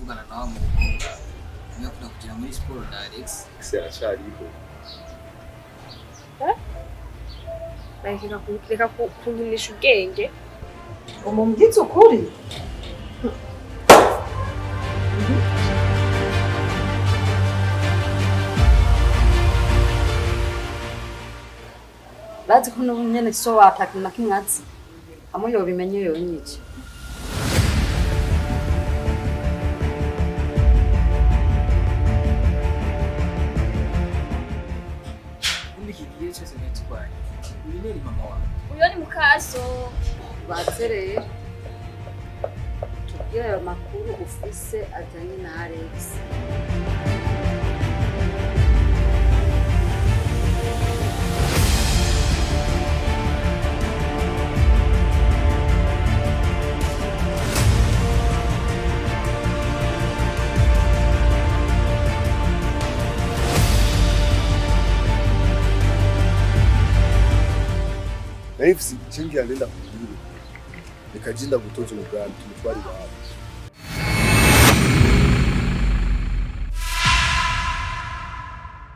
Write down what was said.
kuvugana na wa mukobwa umwe akunda kugira muri siporo na Alex. Se aracariho? Reka kunkinisha ubwenge. Umumbwize ukuri. Bazi ko n'ubu nyene so atakintu na kimwe azi, hamwe yobimenye yonyica. Ubundi iki gihe cyose natwaye uyu ni mama wawe. Uyo ni mukaso. Baze rero tubwire ayo makuru ufise ajanye na Alex. Nari mfise icyo ngira ndenda kubwira. Reka je ndagutoza umugambi tumutware iwabo.